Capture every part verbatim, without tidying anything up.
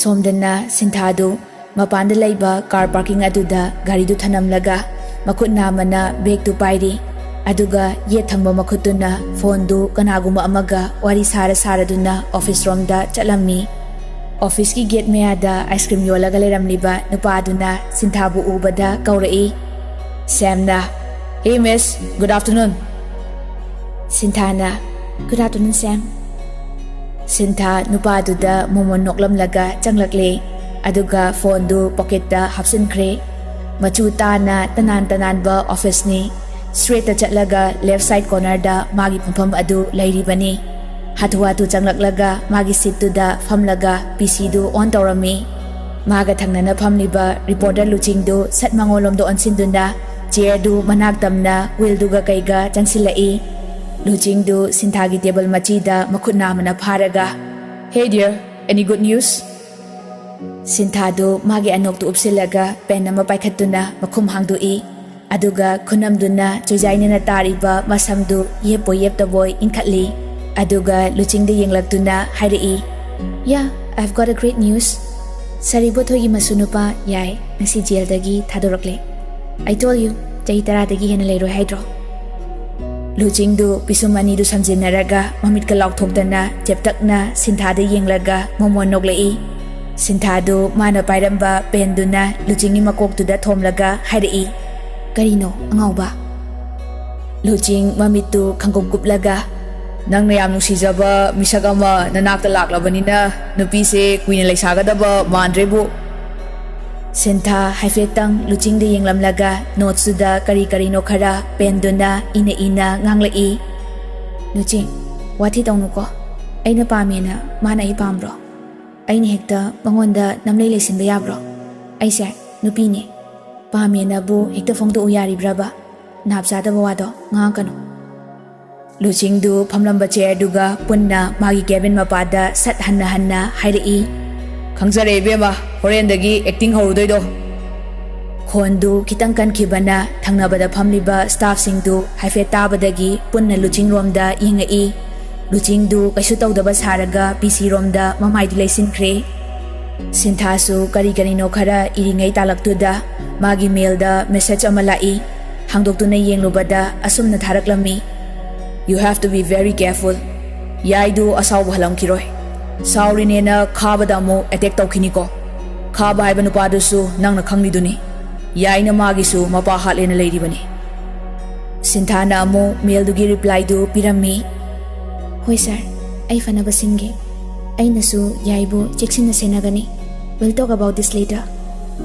ꯁꯣꯝꯗꯅ ꯁꯤꯟꯊꯥꯗꯨ ꯃꯄꯥꯟꯗ ꯂꯩꯕ car parking ꯑꯗꯨꯗ ꯒꯥꯔꯤꯗꯨ ꯊꯅꯝꯂꯒ ꯃꯈꯨꯠ ꯅꯥꯝꯃꯅ ꯕꯦꯒꯇꯨ ꯄꯥꯏꯔꯤ꯫ ꯑꯗꯨꯒ ꯌꯦꯠ ꯊꯪꯕ ꯃꯈꯨꯠꯇꯨꯅ ꯐꯣꯟꯗꯨ ꯀꯅꯥꯒꯨꯝꯕ ꯑꯃꯒ ꯋꯥꯔꯤ ꯁꯥꯔ ꯁꯥꯔꯗꯨꯅ ꯑꯣꯐꯤꯁ ꯔꯣꯝꯗ ꯆꯠꯂꯝꯃꯤ꯫ ꯑꯣꯐꯤꯁꯀꯤ ꯒꯦꯠ ꯃꯌꯥꯗ ꯑꯥꯏꯁ ꯀ꯭ꯔꯤꯝ ꯌꯣꯜꯂꯒ ꯂꯩꯔꯝꯂꯤꯕ ꯅꯨꯄꯥꯗꯨꯅ ꯁꯤꯟꯊꯥꯕꯨ ꯎꯕꯗ ꯀꯧꯔꯛꯏ, ꯁꯦꯝꯅ꯫ "Hey miss, good afternoon." ꯁꯤꯟꯊꯥꯅ, "Good afternoon, ꯁꯦꯝ." ꯁꯤꯟꯊꯥ ꯅꯨꯄꯥꯗꯨꯗ ꯃꯣꯃꯣꯟ ꯅꯣꯛꯂꯝꯂꯒ ꯆꯪꯂꯛꯂꯦ꯫ ꯑꯗꯨꯒ ꯐꯣꯟꯗꯨ ꯄꯣꯀꯦꯠꯇ ꯍꯥꯞꯆꯤꯟꯈ꯭ꯔꯦ꯫ ꯃꯆꯨ ꯇꯥꯅ ꯇꯅꯥꯟ ꯇꯅꯥꯟꯕ ꯑꯣꯐꯤꯁꯅꯤ꯫ ꯁ꯭ꯇ꯭ꯔꯦꯠꯇ ꯆꯠꯂꯒ ꯂꯦꯐ ꯁꯥꯏꯗ ꯀꯣꯔꯅꯔꯗ ꯃꯥꯒꯤ ꯐꯝꯐꯝ ꯑꯗꯨ ꯂꯩꯔꯤꯕꯅꯤ꯫ ꯍꯥꯊꯨ ꯍꯥꯊꯨ ꯆꯪꯂꯛꯂꯒ ꯃꯥꯒꯤ ꯁꯤꯠꯇꯨꯗ ꯐꯝꯂꯒ ꯄꯤ ꯁꯤꯗꯨ ꯑꯣꯟ ꯇꯧꯔꯝꯃꯤ꯫ ꯃꯥꯒ ꯊꯪꯅꯅ ꯐꯝꯂꯤꯕ ꯔꯤꯄꯣꯔꯇꯔ ꯂꯨꯆꯤꯡꯗꯨ ꯁꯠ ꯃꯉꯣꯟꯂꯣꯝꯗ ꯑꯣꯟꯁꯤꯟꯗꯨꯅ ꯆꯤꯌꯔꯗꯨ ꯃꯅꯥꯛ ꯇꯝꯅ ꯋꯤꯜꯗꯨꯒ ꯀꯩꯒ ꯆꯪꯁꯤꯜꯂꯛꯏ꯫ ꯂꯨꯆꯤꯡꯗꯨ ꯁꯤꯟꯊꯥꯒꯤ ꯇꯦꯕꯜ ꯃꯆꯤꯗ ꯃꯈꯨꯠ ꯅꯥꯝꯃꯅ ꯐꯥꯔꯒ, "Hey dear, any good news?" ꯁꯤꯟꯊꯥꯗꯨ ꯃꯥꯒꯤ ꯑꯅꯣꯛꯇꯨ ꯎꯞꯁꯤꯜꯂꯒ ꯄꯦꯟ ꯑꯃ ꯄꯥꯏꯈꯠꯇꯨꯅ ꯃꯈꯨꯝ ꯍꯥꯡꯗꯣꯛꯏ꯫ ꯑꯗꯨꯒ ꯈꯨꯅꯝꯗꯨꯅ ꯆꯨꯖꯥꯏꯅꯅ ꯇꯥꯔꯤꯕ ꯃꯁꯝꯗꯨ ꯌꯦꯞꯄꯣꯏ ꯌꯦꯞꯇꯕꯣꯏ ꯏꯟꯈꯠꯂꯤ꯫ ꯑꯗꯨꯒ ꯂꯨꯆꯤꯡꯗ ꯌꯦꯡꯂꯛꯇꯨꯅ ꯍꯥꯏꯔꯛꯏ, "Yeah, I've got a great news. ꯁꯥꯔꯤ ꯕꯣꯊꯣꯏꯒꯤ ꯃꯁꯨ ꯅꯨꯄꯥ ꯌꯥꯏ, ꯉꯁꯤ ꯖꯦꯜꯗꯒꯤ ꯊꯥꯗꯣꯔꯛꯂꯦ꯫ I told you, ꯆꯍꯤ ꯇꯔꯥꯗꯒꯤ ꯍꯦꯟꯅ ꯂꯩꯔꯣꯏ ꯍꯥꯏꯗ꯭ꯔꯣ?" ꯂꯨꯆꯤꯡꯗꯨ ꯄꯤꯁꯨꯝ ꯑꯅꯤꯗꯨ ꯁꯝꯖꯤꯟꯅꯔꯒ ꯃꯃꯤꯠꯀ ꯂꯥꯎꯊꯣꯛꯇꯅ ꯆꯦꯞꯇꯛꯅ ꯁꯤꯟꯊꯥꯗ ꯌꯦꯡꯂꯒ ꯃꯣꯃꯣꯟ ꯅꯣꯛꯂꯛꯏ꯫ ꯁꯤꯟꯊꯥꯗꯨ ꯃꯥꯅ ꯄꯥꯏꯔꯝꯕ ꯄꯦꯟꯗꯨꯅ ꯂꯨꯆꯤꯡꯒꯤ ꯃꯀꯣꯛꯇꯨꯗ ꯊꯣꯝꯂꯒ ꯍꯥꯏꯔꯛꯏ, "ꯀꯔꯤꯅꯣ, ꯑꯉꯥꯎꯕ?" ꯂꯨꯆꯤꯡ ꯃꯃꯤꯠꯇꯨ ꯈꯪꯒꯨꯞ ꯀꯨꯞꯂꯒ, "ꯅꯪꯅ ꯌꯥꯝ ꯅꯨꯡꯁꯤꯖꯕ ꯃꯤꯁꯛ ꯑꯃ ꯅꯅꯥꯛꯇ ꯂꯥꯛꯂꯕꯅꯤꯅ ꯅꯨꯄꯤꯁꯦ ꯀꯨꯏꯅ ꯂꯩꯁꯥꯒꯗꯕ ꯃꯥꯟꯗ꯭ꯔꯦꯕꯨ꯫" ꯁꯤꯟꯊꯥ ꯍꯥꯏꯐꯦꯠꯇꯪ ꯂꯨꯆꯤꯡꯗ ꯌꯦꯡꯂꯝꯂꯒ ꯅꯣꯠꯁꯇꯨꯗ ꯀꯔꯤ ꯀꯔꯤꯅꯣ ꯈꯔ ꯄꯦꯟꯗꯨꯅ ꯏꯅ ꯏꯅ ꯉꯥꯡꯂꯛꯏ, "ꯂꯨꯆꯤꯡ, ꯋꯥꯊꯤ ꯇꯧꯅꯨꯀꯣ꯫ ꯑꯩꯅ ꯄꯥꯝꯃꯦꯅ ꯃꯥꯅ ꯑꯩ ꯄꯥꯝꯕ꯭ꯔꯣ? ꯑꯩꯅ ꯍꯦꯛꯇ ꯃꯉꯣꯟꯗ ꯅꯝꯂꯩ ꯂꯩꯁꯤꯟꯕ ꯌꯥꯕ꯭ꯔꯣ? ꯑꯩꯁꯦ ꯅꯨꯄꯤꯅꯦ꯫ ꯄꯥꯝꯃꯦꯅꯕꯨ ꯍꯦꯛꯇ ꯐꯣꯡꯗꯣꯛꯎ ꯌꯥꯔꯤꯕ꯭ꯔꯕ? ꯅꯥꯞ ꯆꯥꯗꯕ ꯋꯥꯗꯣ ꯉꯥꯡꯉꯛꯀꯅꯨ꯫" ꯂꯨꯆꯤꯡꯗꯨ ꯐꯝꯂꯝꯕ ꯆꯤꯌꯔꯗꯨꯒ ꯄꯨꯟꯅ ꯃꯥꯒꯤ ꯀꯦꯕꯤꯟ ꯃꯄꯥꯗ ꯁꯠ ꯍꯟꯅ ꯍꯟꯅ ꯍꯥꯏꯔꯛꯏ, "ꯈꯪꯖꯔꯦ ꯏꯕꯦꯝꯃ, ꯍꯣꯔꯦꯟꯗꯒꯤ ꯑꯦꯛꯇꯤꯡ ꯍꯧꯔꯨꯗꯣꯏꯗꯣ꯫" ꯈꯣꯟꯗꯨ ꯈꯤꯇꯪ ꯀꯟꯈꯤꯕꯅ ꯊꯪꯅꯕꯗ ꯐꯝꯂꯤꯕ ꯁ꯭ꯇꯥꯐꯁꯤꯡꯗꯨ ꯍꯥꯏꯐꯦꯠ ꯇꯥꯕꯗꯒꯤ ꯄꯨꯟꯅ ꯂꯨꯆꯤꯡꯔꯣꯝꯗ ꯌꯦꯡꯉꯛꯏ꯫ ꯂꯨꯆꯤꯡꯗꯨ ꯀꯩꯁꯨ ꯇꯧꯗꯕ ꯁꯥꯔꯒ ꯄꯤ ꯁꯤꯔꯣꯝꯗ ꯃꯃꯥꯏꯗꯨ ꯂꯩꯁꯤꯟꯈ꯭ꯔꯦ꯫ ꯁꯤꯟꯊꯥꯁꯨ ꯀꯔꯤ ꯀꯔꯤꯅꯣ ꯈꯔ ꯏꯔꯤꯉꯩ ꯇꯥꯂꯛꯇꯨꯗ ꯃꯥꯒꯤ ꯃꯦꯜꯗ ꯃꯦꯁꯦꯖ ꯑꯃ ꯂꯥꯛꯏ꯫ ꯍꯥꯡꯗꯣꯛꯇꯨꯅ ꯌꯦꯡꯂꯨꯕꯗ ꯑꯁꯨꯝꯅ ꯊꯥꯔꯛꯂꯝꯃꯤ: "You have to be very careful. ꯌꯥꯏꯗꯨ ꯑꯁꯥꯎꯕ ꯍꯜꯂꯝꯈꯤꯔꯣꯏ꯫ ꯁꯥꯎꯔꯤꯅꯦꯅ ꯈꯥꯕꯗ ꯑꯃꯨꯛ ꯑꯦꯇꯦꯛ ꯇꯧꯈꯤꯅꯤꯀꯣ꯫ ꯈꯥꯕ ꯍꯥꯏꯕ ꯅꯨꯄꯥꯗꯨꯁꯨ ꯅꯪꯅ ꯈꯪꯂꯤꯗꯨꯅꯤ꯫ ꯌꯥꯏꯅ ꯃꯥꯒꯤꯁꯨ ꯃꯄꯥ ꯍꯥꯠꯂꯦꯅ ꯂꯩꯔꯤꯕꯅꯤ"꯫ ꯁꯤꯟꯊꯥꯅ ꯑꯃꯨꯛ ꯃꯦꯜꯗꯨꯒꯤ ꯔꯤꯄ꯭ꯂꯥꯏꯗꯨ ꯄꯤꯔꯝꯃꯤ: "ꯍꯣꯏ ꯁꯥꯔ, ꯑꯩ ꯐꯅꯕ ꯁꯤꯟꯒꯦ꯫ ꯑꯩꯅꯁꯨ ꯌꯥꯏꯕꯨ ꯆꯦꯛꯁꯤꯟꯅ ꯁꯦꯟꯅꯒꯅꯤ꯫ We'll talk about this later."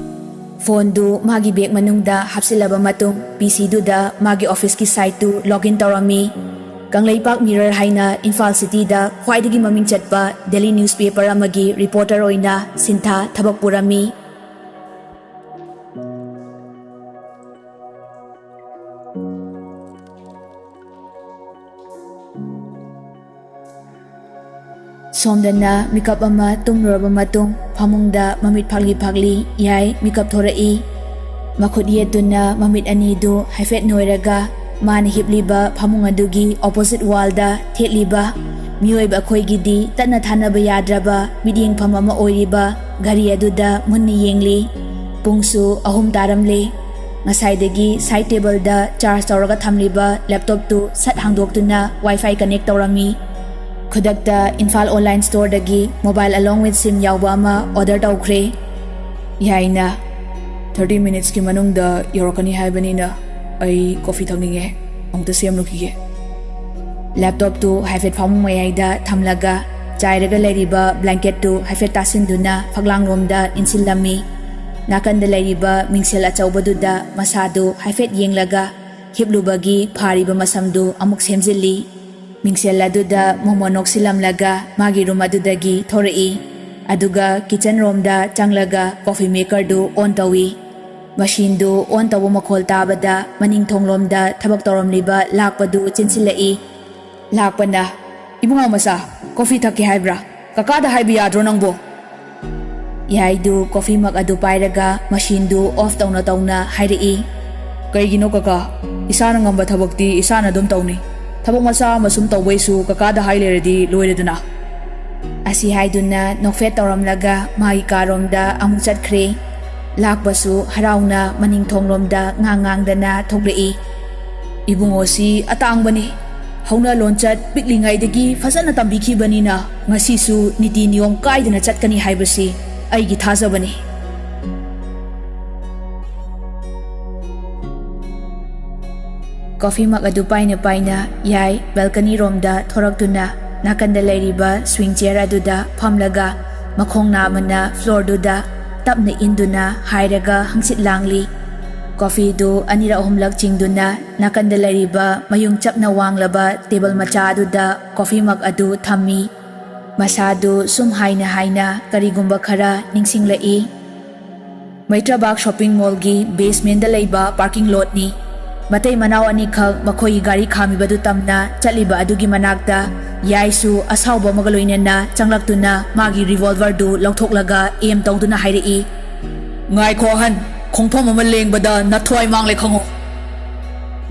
ꯐꯣꯟꯗꯨ ꯃꯥꯒꯤ ꯕꯦꯒ ꯃꯅꯨꯡꯗ ꯍꯥꯞꯆꯤꯜꯂꯕ ꯃꯇꯨꯡ, ꯄꯤ ꯁꯤꯗꯨꯗ ꯃꯥꯒꯤ ꯑꯣꯐꯤꯁꯀꯤ ꯁꯥꯏꯠꯇꯨ ꯂꯣꯒ ꯏꯟ ꯇꯧꯔꯝꯃꯤ꯫ ꯀꯪꯂꯩꯄꯥꯛ ꯃꯤꯔꯔ ꯍꯥꯏꯅ ꯏꯝꯐꯥꯜ ꯁꯤꯇꯤꯗ ꯈ꯭ꯋꯥꯏꯗꯒꯤ ꯃꯃꯤꯡ ꯆꯠꯄ ꯗꯦꯂꯤ ꯅ꯭ꯌꯨꯁꯄꯦꯄꯔ ꯑꯃꯒꯤ ꯔꯤꯄꯣꯔꯇꯔ ꯑꯣꯏꯅ ꯁꯤꯟꯊꯥ ꯊꯕꯛ ꯄꯨꯔꯝꯃꯤ꯫ ꯁꯣꯝꯗꯅ ꯃꯤꯀꯞ ꯑꯃ ꯇꯨꯝꯂꯨꯔꯕ ꯃꯇꯨꯡ, ꯐꯃꯨꯡꯗ ꯃꯃꯤꯠ ꯐꯥꯛꯂꯤ ꯐꯥꯛꯂꯤ ꯌꯥꯏ ꯃꯤꯀꯞ ꯊꯣꯔꯛꯏ꯫ ꯃꯈꯨꯠ ꯌꯦꯠꯇꯨꯅ ꯃꯃꯤꯠ ꯑꯅꯤꯗꯨ ꯍꯥꯏꯐꯦꯠ ꯅꯣꯏꯔꯒ, ꯃꯥꯅ ꯍꯤꯞꯂꯤꯕ ꯐꯃꯨꯡ ꯑꯗꯨꯒꯤ ꯑꯣꯄꯣꯖꯤꯠ ꯋꯥꯜꯗ ꯊꯦꯠꯂꯤꯕ, ꯃꯤꯑꯣꯏꯕ ꯑꯩꯈꯣꯏꯒꯤꯗꯤ ꯇꯠꯅ ꯊꯥꯅꯕ ꯌꯥꯗ꯭ꯔꯕ ꯃꯤꯠꯌꯦꯡꯐꯝ ꯑꯃ ꯑꯣꯏꯔꯤꯕ ꯘꯔꯤ ꯑꯗꯨꯗ ꯃꯨꯟꯅ ꯌꯦꯡꯂꯤ꯫ ꯄꯨꯡꯁꯨ ꯑꯍꯨꯝ ꯇꯥꯔꯝꯂꯦ꯫ ꯉꯁꯥꯏꯗꯒꯤ ꯁꯥꯏꯠ ꯇꯦꯕꯜꯗ ꯆꯥꯔꯖ ꯇꯧꯔꯒ ꯊꯝꯂꯤꯕ ꯂꯦꯞꯇꯣꯞꯇꯨ ꯁꯠ ꯍꯥꯡꯗꯣꯛꯇꯨꯅ ꯋꯥꯏꯐꯥꯏ ꯀꯅꯦꯛ ꯇꯧꯔꯝꯃꯤ꯫ ꯈꯨꯗꯛꯇ ꯏꯝꯐꯥꯜ ꯑꯣꯟꯂꯥꯏꯟ ꯁ꯭ꯇꯣꯔꯗꯒꯤ mobile along with SIM ꯌꯥꯎꯕ ꯑꯃ ꯑꯣꯔꯗꯔ ꯇꯧꯈ꯭ꯔꯦ꯫ ꯌꯥꯏꯅ, "Thirty minutesꯀꯤ ꯃꯅꯨꯡꯗ ꯌꯧꯔꯛꯀꯅꯤ ꯍꯥꯏꯕꯅꯤꯅ ꯑꯩ ꯀꯣꯐꯤ ꯊꯛꯅꯤꯡꯉꯦ, ꯑꯃꯨꯛꯇ ꯁꯦꯝꯂꯨꯈꯤꯒꯦ"꯫ ꯂꯦꯞꯇꯣꯞꯇꯨ ꯍꯥꯏꯐꯦꯠ ꯐꯃꯨꯡ ꯃꯌꯥꯏꯗ ꯊꯝꯂꯒ, ꯆꯥꯏꯔꯒ ꯂꯩꯔꯤꯕ ꯕ꯭ꯂꯦꯡꯀꯦꯠꯇꯨ ꯍꯥꯏꯐꯦꯠ ꯇꯥꯁꯤꯟꯗꯨꯅ ꯐꯛꯂꯥꯡꯂꯣꯝꯗ ꯏꯟꯁꯤꯜꯂꯝꯃꯤ꯫ ꯅꯥꯀꯟꯗ ꯂꯩꯔꯤꯕ ꯃꯤꯡꯁꯦꯜ ꯑꯆꯧꯕꯗꯨꯗ ꯃꯁꯥꯗꯨ ꯍꯥꯏꯐꯦꯠ ꯌꯦꯡꯂꯒ, ꯍꯤꯞꯂꯨꯕꯒꯤ ꯐꯥꯔꯤꯕ ꯃꯁꯝꯗꯨ ꯑꯃꯨꯛ ꯁꯦꯝꯖꯤꯜꯂꯤ꯫ ꯃꯤꯡꯁꯦꯜ ꯑꯗꯨꯗ ꯃꯣꯃꯣꯟ ꯅꯣꯛꯁꯤꯜꯂꯝꯂꯒ ꯃꯥꯒꯤ ꯔꯨꯝ ꯑꯗꯨꯗꯒꯤ ꯊꯣꯔꯛꯏ꯫ ꯑꯗꯨꯒ ꯀꯤꯆꯟ ꯔꯣꯝꯗ ꯆꯪꯂꯒ ꯀꯣꯐꯤ ꯃꯦꯀꯔꯗꯨ ꯑꯣꯟ ꯇꯧꯏ꯫ ꯃꯁꯤꯟꯗꯨ ꯑꯣꯟ ꯇꯧꯕ ꯃꯈꯣꯜ ꯇꯥꯕꯗ ꯃꯅꯤꯡ ꯊꯣꯡꯂꯣꯝꯗ ꯊꯕꯛ ꯇꯧꯔꯝꯂꯤꯕ ꯂꯥꯛꯄꯗꯨ ꯆꯦꯟꯁꯤꯜꯂꯛꯏ꯫ ꯂꯥꯛꯄꯅ, "ꯏꯕꯨꯡꯉꯣ ꯃꯆꯥ, ꯀꯣꯐꯤ ꯊꯛꯀꯦ ꯍꯥꯏꯕ꯭ꯔꯥ? ꯀꯀꯥꯗ ꯍꯥꯏꯕ ꯌꯥꯗ꯭ꯔꯣ ꯅꯪꯕꯣ?" ꯌꯥꯏꯗꯨ ꯀꯣꯐꯤ ꯃꯒ ꯑꯗꯨ ꯄꯥꯏꯔꯒ ꯃꯁꯤꯟꯗꯨ ꯑꯣꯐ ꯇꯧꯅ ꯇꯧꯅ ꯍꯥꯏꯔꯛꯏ꯫ "ꯀꯩꯒꯤꯅꯣ ꯀꯀꯥ? ꯏꯁꯥꯅ ꯉꯝꯕ ꯊꯕꯛꯇꯤ ꯏꯁꯥꯅ ꯑꯗꯨꯝ ꯇꯧꯅꯤ꯫ ꯊꯕꯛ ꯃꯆꯥ ꯑꯃ ꯁꯨꯝ ꯇꯧꯕꯩꯁꯨ ꯀꯀꯥꯗ ꯍꯥꯏ ꯂꯩꯔꯗꯤ ꯂꯣꯏꯔꯦꯗꯅ"꯫ ꯑꯁꯤ ꯍꯥꯏꯗꯨꯅ ꯅꯣꯛꯐꯦꯠ ꯇꯧꯔꯝꯂꯒ ꯃꯥꯒꯤ ꯀꯥꯔꯣꯝꯗ ꯑꯃꯨꯛ ꯆꯠꯈ꯭ꯔꯦ꯫ ꯂꯥꯛꯄꯁꯨ ꯍꯔꯥꯎꯅ ꯃꯅꯤꯡ ꯊꯣꯡꯂꯣꯝꯗ ꯉꯥꯡ ꯉꯥꯡꯗꯅ ꯊꯣꯛꯂꯛꯏ꯫ "ꯏꯕꯨꯡꯉꯣꯁꯤ ꯑꯇꯥꯡꯕꯅꯤ꯫ ꯍꯧꯅ ꯂꯣꯟꯆꯠ ꯄꯤꯛꯂꯤꯉꯩꯗꯒꯤ ꯐꯖꯅ ꯇꯝꯕꯤꯈꯤꯕꯅꯤꯅ ꯉꯁꯤꯁꯨ ꯅꯤꯇꯤ ꯅꯤꯌꯣꯝ ꯀꯥꯏꯗꯅ ꯆꯠꯀꯅꯤ ꯍꯥꯏꯕꯁꯤ ꯑꯩꯒꯤ ꯊꯥꯖꯕꯅꯤ꯫" ꯀꯣꯐꯤ ꯃꯒ ꯑꯗꯨ ꯄꯥꯏꯅ ꯄꯥꯏꯅ ꯌꯥꯏ ꯕꯦꯜꯀꯅꯤ ꯔꯣꯝꯗ ꯊꯣꯔꯛꯇꯨꯅ ꯅꯥꯀꯟꯗ ꯂꯩꯔꯤꯕ ꯁ꯭ꯋꯤꯡ ꯆꯤꯌꯔ ꯑꯗꯨꯗ ꯐꯝꯂꯒ ꯃꯈꯣꯡ ꯅꯥꯝꯃꯅ ꯐ꯭ꯂꯣꯔꯗꯨꯗ ꯇꯞꯅ ꯏꯟꯗꯨꯅ ꯍꯥꯏꯔꯒ ꯍꯪꯆꯤꯠ ꯂꯥꯡꯂꯤ꯫ ꯀꯣꯐꯤꯗꯨ ꯑꯅꯤꯔꯛ ꯑꯍꯨꯝꯂꯛ ꯆꯤꯡꯗꯨꯅ ꯅꯥꯀꯟꯗ ꯂꯩꯔꯤꯕ ꯃꯌꯨꯡ ꯆꯞꯅ ꯋꯥꯡꯂꯕ ꯇꯦꯕꯜ ꯃꯆꯥ ꯑꯗꯨꯗ ꯀꯣꯐꯤ ꯃꯒ ꯑꯗꯨ ꯊꯝꯃꯤ꯫ ꯃꯁꯥꯗꯨ ꯁꯨꯝ ꯍꯥꯏꯅ ꯍꯥꯏꯅ ꯀꯔꯤꯒꯨꯝꯕ ꯈꯔ ꯅꯤꯡꯁꯤꯡꯂꯛꯏ꯫ ꯃꯩꯇ꯭ꯔꯕꯥꯛ ꯁꯣꯞꯄꯤꯡ ꯃꯣꯜꯒꯤ ꯕꯦꯁꯃꯦꯟꯗ ꯂꯩꯕ ꯄꯥꯔꯀꯤꯡ ꯂꯣꯠꯅꯤ꯫ ꯃꯇꯩ ꯃꯅꯥꯎ ꯑꯅꯤꯈꯛ ꯃꯈꯣꯏꯒꯤ ꯒꯥꯔꯤ ꯈꯥꯝꯃꯤꯕꯗꯨ ꯇꯝꯅ ꯆꯠꯂꯤꯕ ꯑꯗꯨꯒꯤ ꯃꯅꯥꯛꯇ ꯌꯥꯏꯁꯨ ꯑꯁꯥꯎꯕ ꯑꯃꯒ ꯂꯣꯏꯅꯅ ꯆꯪꯂꯛꯇꯨꯅ ꯃꯥꯒꯤ ꯔꯤꯚꯣꯜꯚꯔꯗꯨ ꯂꯧꯊꯣꯛꯂꯒ ꯑꯦꯝ ꯇꯧꯗꯨꯅ ꯍꯥꯏꯔꯛꯏ꯫ "ꯉꯥꯏꯈꯣ ꯑꯍꯟ, ꯈꯣꯡꯐꯝ ꯑꯃ ꯂꯦꯡꯕꯗ ꯅꯊ꯭ꯋꯥꯏ ꯃꯥꯡꯂꯦ ꯈꯪꯉꯨ꯫"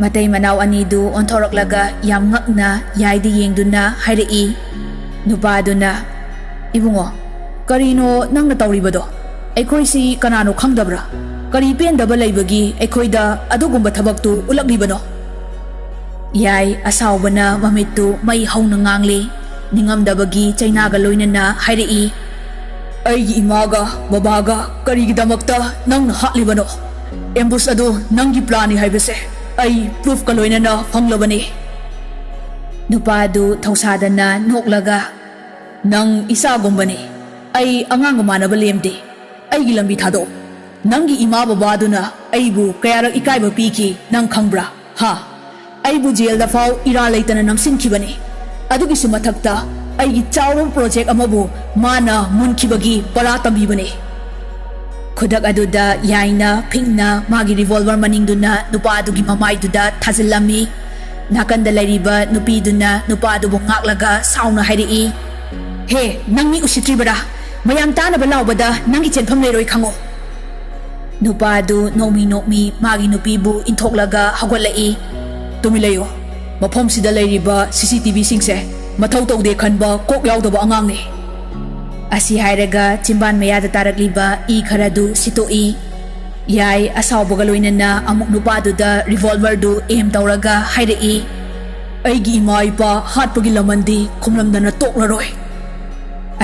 ꯃꯇꯩ ꯃꯅꯥꯎ ꯑꯅꯤꯗꯨ ꯑꯣꯟꯊꯣꯔꯛꯂꯒ ꯌꯥꯝ ꯉꯛꯅ ꯌꯥꯏꯗ ꯌꯦꯡꯗꯨꯅ ꯍꯥꯏꯔꯛꯏ꯫ ꯅꯨꯄꯥꯗꯨꯅ, "ꯏꯕꯨꯡꯉꯣ, ꯀꯔꯤꯅꯣ ꯅꯪꯅ ꯇꯧꯔꯤꯕꯗꯣ? ꯑꯩꯈꯣꯏꯁꯤ ꯀꯅꯥꯅꯣ ꯈꯪꯗꯕ꯭ꯔꯥ? ꯀꯔꯤ ꯄꯦꯟꯗꯕ ꯂꯩꯕꯒꯤ ꯑꯩꯈꯣꯏꯗ ꯑꯗꯨꯒꯨꯝꯕ ꯊꯕꯛꯇꯨ ꯎꯠꯂꯛꯂꯤꯕꯅꯣ?" ꯌꯥꯏ ꯑꯁꯥꯎꯕꯅ ꯃꯃꯤꯠꯇꯨ ꯃꯩ ꯍꯧꯅ ꯉꯥꯡꯂꯤ꯫ ꯅꯤꯡꯉꯝꯗꯕꯒꯤ ꯆꯩꯅꯥꯒ ꯂꯣꯏꯅꯅ ꯍꯥꯏꯔꯛꯏ꯫ "ꯑꯩꯒꯤ ꯏꯃꯥꯒ ꯕꯕꯥꯒ ꯀꯔꯤꯒꯤꯗꯃꯛꯇ ꯅꯪꯅ ꯍꯥꯠꯂꯤꯕꯅꯣ? ꯑꯦꯝꯕꯨꯁ ꯑꯗꯨ ꯅꯪꯒꯤ ꯄ꯭ꯂꯥꯟꯅꯤ ꯍꯥꯏꯕꯁꯦ ꯑꯩ ꯄ꯭ꯔꯨꯐꯀ ꯂꯣꯏꯅꯅ ꯐꯪꯂꯕꯅꯤ꯫" ꯅꯨꯄꯥꯗꯨ ꯊꯧꯁꯥꯗꯅ ꯅꯣꯛꯂꯒ, "ꯅꯪ ꯏꯆꯥꯒꯨꯝꯕꯅꯤ꯫ ꯑꯩ ꯑꯉꯥꯡꯒ ꯃꯥꯟꯅꯕ ꯂꯦꯝꯗꯦ꯫ ꯑꯩꯒꯤ ꯂꯝꯕꯤ ꯊꯥꯗꯣꯛꯎ꯫ ꯅꯪꯒꯤ ꯏꯃꯥ ꯕꯕꯥꯗꯨꯅ ꯑꯩꯕꯨ ꯀꯌꯥꯔꯛ ꯏꯀꯥꯏꯕ ꯄꯤꯈꯤ ꯅꯪ ꯈꯪꯕ꯭ꯔꯥ? ꯍꯥ? ꯑꯩꯕꯨ ꯖꯦꯜꯗ ꯐꯥꯎ ꯏꯔꯥ ꯂꯩꯇꯅ ꯅꯝꯁꯤꯟꯈꯤꯕꯅꯤ꯫ ꯑꯗꯨꯒꯤꯁꯨ ꯃꯊꯛꯇ ꯑꯩꯒꯤ ꯆꯥꯎꯔꯕ ꯄ꯭ꯔꯣꯖꯦꯛ ꯑꯃꯕꯨ ꯃꯥꯅ ꯃꯨꯟꯈꯤꯕꯒꯤ ꯄꯔꯥ ꯇꯝꯕꯤꯕꯅꯤ꯫" ꯈꯨꯗꯛ ꯑꯗꯨꯗ ꯌꯥꯏꯅ ꯐꯤꯡꯅ ꯃꯥꯒꯤ ꯔꯤꯚꯣꯜꯚꯔ ꯃꯅꯤꯡꯗꯨꯅ ꯅꯨꯄꯥꯗꯨꯒꯤ ꯃꯃꯥꯏꯗꯨꯗ ꯊꯥꯖꯤꯜꯂꯝꯃꯤ꯫ ꯅꯥꯀꯟꯗ ꯂꯩꯔꯤꯕ ꯅꯨꯄꯤꯗꯨꯅ ꯅꯨꯄꯥꯗꯨꯕꯨ ꯉꯥꯛꯂꯒ ꯁꯥꯎꯅ ꯍꯥꯏꯔꯛꯏ꯫ "ꯍꯦ, ꯅꯪ ꯃꯤ ꯎꯁꯤꯠꯇ꯭ꯔꯤꯕꯔꯥ? ꯃꯌꯥꯝ ꯇꯥꯅꯕ ꯂꯥꯎꯕꯗ ꯅꯪꯒꯤ ꯆꯦꯟꯐꯝ ꯂꯩꯔꯣꯏ ꯈꯪꯉꯨ꯫" ꯅꯨꯄꯥꯗꯨ ꯅꯣꯛꯃꯤ ꯅꯣꯛꯃꯤ ꯃꯥꯒꯤ ꯅꯨꯄꯤꯕꯨ ꯏꯟꯊꯣꯛꯂꯒ ꯍꯧꯒꯠꯂꯛꯏ꯫ "ꯇꯨꯃꯤꯟ ꯂꯩꯌꯨ꯫ ꯃꯐꯝꯁꯤꯗ ꯂꯩꯔꯤꯕ ꯁꯤ ꯁꯤ ꯇꯤ ꯚꯤꯁꯤꯡꯁꯦ ꯃꯊꯧ ꯇꯧꯗꯦ ꯈꯟꯕ ꯀꯣꯛ ꯌꯥꯎꯗꯕ ꯑꯉꯥꯡꯅꯤ꯫ ꯑꯁꯤ ꯍꯥꯏꯔꯒ ꯆꯤꯝꯕꯥꯟ ꯃꯌꯥꯗ ꯇꯥꯔꯛꯂꯤꯕ ꯏ ꯈꯔꯗꯨ ꯁꯤꯠꯇꯣꯛꯏ꯫ ꯌꯥꯏ ꯑꯁꯥꯎꯕꯒ ꯂꯣꯏꯅꯅ ꯑꯃꯨꯛ ꯅꯨꯄꯥꯗꯨꯗ revolverꯗꯨ aim ꯇꯧꯔꯒ ꯍꯥꯏꯔꯛꯏ, "ꯑꯩꯒꯤ ꯏꯃꯥ ꯏꯄꯥ ꯍꯥꯠꯄꯒꯤ ꯂꯃꯟꯗꯤ ꯈꯨꯝꯂꯝꯗꯅ ꯇꯣꯛꯂꯔꯣꯏ"꯫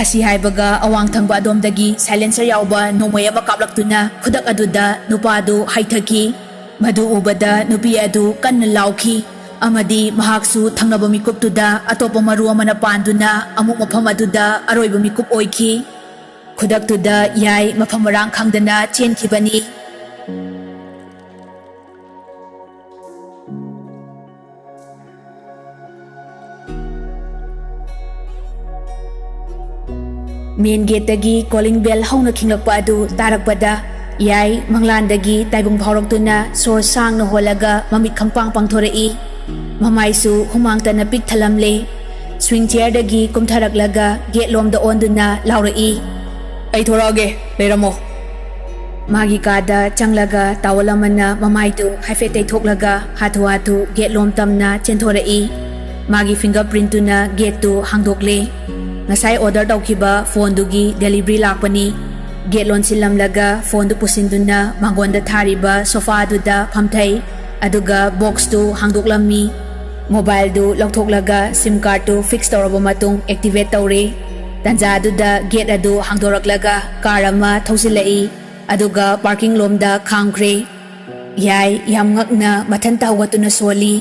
ꯑꯁꯤ ꯍꯥꯏꯕꯒ ꯑꯋꯥꯡ ꯊꯪꯕ ꯑꯗꯣꯝꯗꯒꯤ silencer ꯌꯥꯎꯕ ꯅꯣꯡꯃꯩ ꯑꯃ ꯀꯥꯞꯂꯛꯇꯨꯅ ꯈꯨꯗꯛ ꯑꯗꯨꯗ ꯅꯨꯄꯥꯗꯨ ꯍꯩꯊꯈꯤ꯫ ꯃꯗꯨ ꯎꯕꯗ ꯅꯨꯄꯤ ꯑꯗꯨ ꯀꯟꯅ ꯂꯥꯎꯈꯤ ꯑꯃꯗꯤ ꯃꯍꯥꯛꯁꯨ ꯊꯪꯅꯕ ꯃꯤꯀꯨꯞꯇꯨꯗ ꯑꯇꯣꯞꯄ ꯃꯔꯨ ꯑꯃꯅ ꯄꯥꯟꯗꯨꯅ ꯑꯃꯨꯛ ꯃꯐꯝ ꯑꯗꯨꯗ ꯑꯔꯣꯏꯕ ꯃꯤꯀꯨꯞ ꯑꯣꯏꯈꯤ꯫ ꯈꯨꯗꯛꯇꯨꯗ ꯌꯥꯏ ꯃꯐꯝ ꯃꯔꯥꯡ ꯈꯪꯗꯅ ꯆꯦꯟꯈꯤꯕꯅꯤ꯫ Main gateꯇꯒꯤ calling bell ꯍꯧꯅ ꯈꯤꯡꯂꯛꯄ ꯑꯗꯨ ꯇꯥꯔꯛꯄꯗ ꯌꯥꯏ ꯃꯪꯂꯥꯟꯗꯒꯤ ꯇꯥꯏꯕꯪ ꯐꯥꯎꯔꯛꯇꯨꯅ ꯁꯣꯔ ꯁꯥꯡꯅ ꯍꯣꯜꯂꯒ ꯃꯃꯤꯠ ꯈꯪꯄꯥꯡ ꯄꯥꯡꯊꯣꯔꯛꯏ꯫ ꯃꯃꯥꯏꯁꯨ ꯍꯨꯃꯥꯡꯇꯅ ꯄꯤꯛ ꯊꯜꯂꯝꯂꯦ꯫ Swing chairꯗꯒꯤ ꯀꯨꯝꯊꯔꯛꯂꯒ gate ꯂꯣꯝꯗ ꯑꯣꯟꯗꯨꯅ ꯂꯥꯎꯔꯛꯏ, "ꯑꯩ ꯊꯣꯔꯛꯑꯒꯦ, ꯂꯩꯔꯝꯃꯣ"꯫ ꯃꯥꯒꯤ ꯀꯥꯗ ꯆꯪꯂꯒ towel ꯑꯃꯅ ꯃꯃꯥꯏꯗꯨ ꯍꯥꯏꯐꯦꯠ ꯇꯩꯊꯣꯛꯂꯒ ꯍꯥꯊꯨ ꯍꯥꯊꯨ gate ꯂꯣꯝ ꯇꯝꯅ ꯆꯦꯟꯊꯣꯔꯛꯏ꯫ ꯃꯥꯒꯤ fingerprintꯇꯨꯅ gateꯇꯨ ꯍꯥꯡꯗꯣꯛꯂꯦ꯫ ꯉꯁꯥꯏ order ꯇꯧꯈꯤꯕ phoneꯗꯨꯒꯤ delivery ꯂꯥꯛꯄꯅꯤ꯫ Gate ꯂꯣꯟꯁꯤꯜꯂꯝꯂꯒ phoneꯗꯨ ꯄꯨꯁꯤꯟꯗꯨꯅ ꯃꯥꯡꯒꯣꯟꯗ ꯊꯥꯔꯤꯕ sofaꯗꯨꯗ ꯐꯝꯊꯩ꯫ ꯑꯗꯨꯒ boxꯇꯨ ꯍꯥꯡꯗꯣꯛꯂꯝꯃꯤ꯫ Mobileꯗꯨ ꯂꯧꯊꯣꯛꯂꯒ SIM cardꯇꯨ fix ꯇꯧꯔꯕ ꯃꯇꯨꯡ activate ꯇꯧꯔꯦ꯫ ꯇꯟꯖꯥꯗꯨꯗ gate ꯑꯗꯨ ꯍꯥꯡꯗꯣꯔꯛꯂꯒ car ꯑꯃ ꯊꯧꯖꯤꯜꯂꯛꯏ꯫ ꯑꯗꯨꯒ parking ꯂꯣꯝꯗ ꯈꯥꯝꯈ꯭ꯔꯦ꯫ ꯌꯥꯏ ꯌꯥꯝ ꯉꯛꯅ ꯃꯊꯟꯇ ꯍꯧꯒꯠꯇꯨꯅ ꯁꯣꯜꯂꯤ,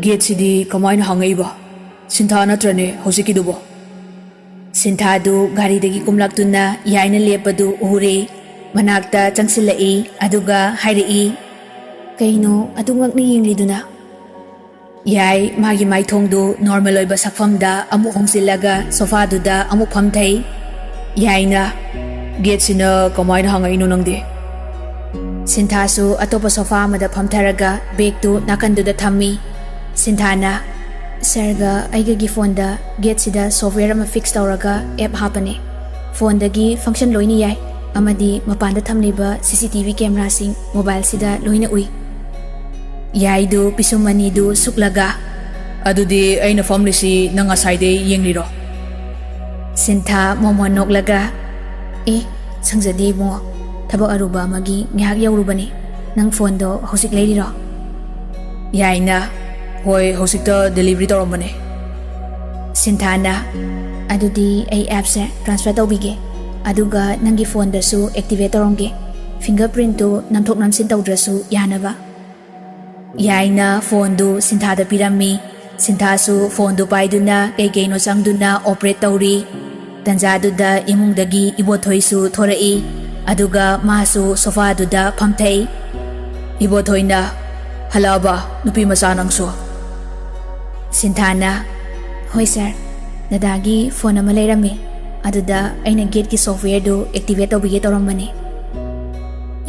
"Gateꯁꯤꯗꯤ ꯀꯃꯥꯏꯅ ꯍꯥꯡꯉꯛꯏꯕ? ꯁꯤꯟꯊꯥ ꯅꯠꯇ꯭ꯔꯅꯦ ꯍꯧꯖꯤꯛꯀꯤꯗꯨꯕꯣ?" ꯁꯤꯟꯊꯥꯗꯨ ꯒꯥꯔꯤꯗꯒꯤ ꯀꯨꯝꯂꯛꯇꯨꯅ ꯌꯥꯏꯅ ꯂꯦꯞꯄꯗꯨ ꯎꯔꯦ꯫ ꯃꯅꯥꯛꯇ ꯆꯪꯁꯤꯜꯂꯛꯏ꯫ ꯑꯗꯨꯒ ꯍꯥꯏꯔꯛꯏ, "ꯀꯩꯅꯣ ꯑꯗꯨ ꯉꯛꯅ ꯌꯦꯡꯂꯤꯗꯨꯅ?" ꯌꯥꯏ ꯃꯥꯒꯤ ꯃꯥꯏꯊꯣꯡꯗꯨ normal ꯑꯣꯏꯕ ꯁꯛꯐꯝꯗ ꯑꯃꯨꯛ ꯍꯣꯡꯖꯤꯜꯂꯒ sofaꯗꯨꯗ ꯑꯃꯨꯛ ꯐꯝꯊꯩ꯫ ꯌꯥꯏꯅ, "Gateꯁꯤꯅ ꯀꯃꯥꯏꯅ ꯍꯥꯡꯉꯛꯏꯅꯣ ꯅꯪꯗꯤ?" ꯁꯤꯟꯊꯥꯁꯨ ꯑꯇꯣꯞꯄ sofa ꯑꯃꯗ ꯐꯝꯊꯔꯒ bagꯇꯨ ꯅꯥꯀꯟꯗꯨꯗ ꯊꯝꯃꯤ꯫ ꯁꯤꯟꯊꯥꯅ, "Sirꯒ ꯑꯩꯒꯒꯤ phoneꯗ gateꯁꯤꯗ software ꯑꯃ fix ꯇꯧꯔꯒ app ꯍꯥꯞꯄꯅꯦ꯫ Phoneꯗꯒꯤ function ꯂꯣꯏꯅ ꯌꯥꯏ꯫ ꯑꯃꯗꯤ ꯃꯄꯥꯟꯗ ꯊꯝꯂꯤꯕ CCTV cameraꯁꯤꯡ mobileꯁꯤꯗ ꯂꯣꯏꯅ ꯎꯏ"꯫ ꯌꯥꯏꯗꯨ ꯄꯤꯁꯨꯝ ꯑꯅꯤꯗꯨ ꯁꯨꯛꯂꯒ, "ꯑꯗꯨꯗꯤ ꯑꯩꯅ ꯐꯝꯂꯤꯁꯤ ꯅꯪ ꯉꯁꯥꯏꯗꯩ ꯌꯦꯡꯂꯤꯔꯣ?" ꯁꯤꯟꯊꯥ ꯃꯣꯃꯣꯟ ꯅꯣꯛꯂꯒ, "ꯑꯦ, ꯁꯪꯖꯗꯦ ꯏꯕꯨꯡꯉꯣ, ꯊꯕꯛ ꯑꯔꯨꯕ ꯑꯃꯒꯤ ꯉꯥꯏꯍꯥꯛ ꯌꯧꯔꯨꯕꯅꯦ꯫ ꯅꯪ ꯐꯣꯟꯗꯣ ꯍꯧꯖꯤꯛ ꯂꯩꯔꯤꯔꯣ?" ꯌꯥꯏꯅ, "ꯍꯣꯏ, ꯍꯧꯖꯤꯛꯇ ꯗꯦꯂꯤꯚꯔꯤ ꯇꯧꯔꯝꯕꯅꯦ꯫" ꯁꯤꯟꯊꯥꯅ, "ꯑꯗꯨꯗꯤ ꯑꯩ ꯑꯦꯞꯁꯦ ꯇ꯭ꯔꯥꯟꯁꯐꯔ ꯇꯧꯕꯤꯒꯦ, ꯑꯗꯨꯒ ꯅꯪꯒꯤ ꯐꯣꯟꯗꯁꯨ ꯑꯦꯛꯇꯤꯚꯦꯠ ꯇꯧꯔꯝꯒꯦ꯫ ꯐꯤꯡꯒꯔ ꯄ꯭ꯔꯤꯟꯠꯇꯨ ꯅꯝꯊꯣꯛ ꯅꯝꯁꯤꯟ ꯇꯧꯗ꯭ꯔꯁꯨ ꯌꯥꯅꯕ꯫" ꯌꯥꯏꯅ ꯐꯣꯟꯗꯨ ꯁꯤꯟꯊꯥꯗ ꯄꯤꯔꯝꯃꯤ꯫ ꯁꯤꯟꯊꯥꯁꯨ ꯐꯣꯟꯗꯨ ꯄꯥꯏꯗꯨꯅ ꯀꯩ ꯀꯩꯅꯣ ꯆꯪꯗꯨꯅ ꯑꯣꯄꯔꯦꯠ ꯇꯧꯔꯤ꯫ ꯇꯟꯖꯥꯗꯨꯗ ꯏꯃꯨꯡꯗꯒꯤ ꯏꯕꯣꯊꯣꯏꯁꯨ ꯊꯣꯔꯛꯏ꯫ ꯑꯗꯨꯒ ꯃꯥꯁꯨ ꯁꯣꯐꯥꯗꯨꯗ ꯐꯝꯊꯩ꯫ ꯏꯕꯣꯊꯣꯏꯅ, "ꯍꯜꯂꯛꯑꯕ, ꯅꯨꯄꯤ ꯃꯆꯥ ꯅꯪꯁꯨ?" ꯁꯤꯟꯊꯥꯅ, "ꯍꯣꯏ ꯁꯥꯔ, ꯗꯗꯥꯒꯤ ꯐꯣꯟ ꯑꯃ ꯂꯩꯔꯝꯃꯤ, ꯑꯗꯨꯗ ꯑꯩꯅ ꯒꯦꯠꯀꯤ ꯁꯣꯐꯋꯦꯌꯔꯗꯨ ꯑꯦꯛꯇꯤꯚꯦꯠ ꯇꯧꯕꯤꯒꯦ ꯇꯧꯔꯝꯕꯅꯤ꯫"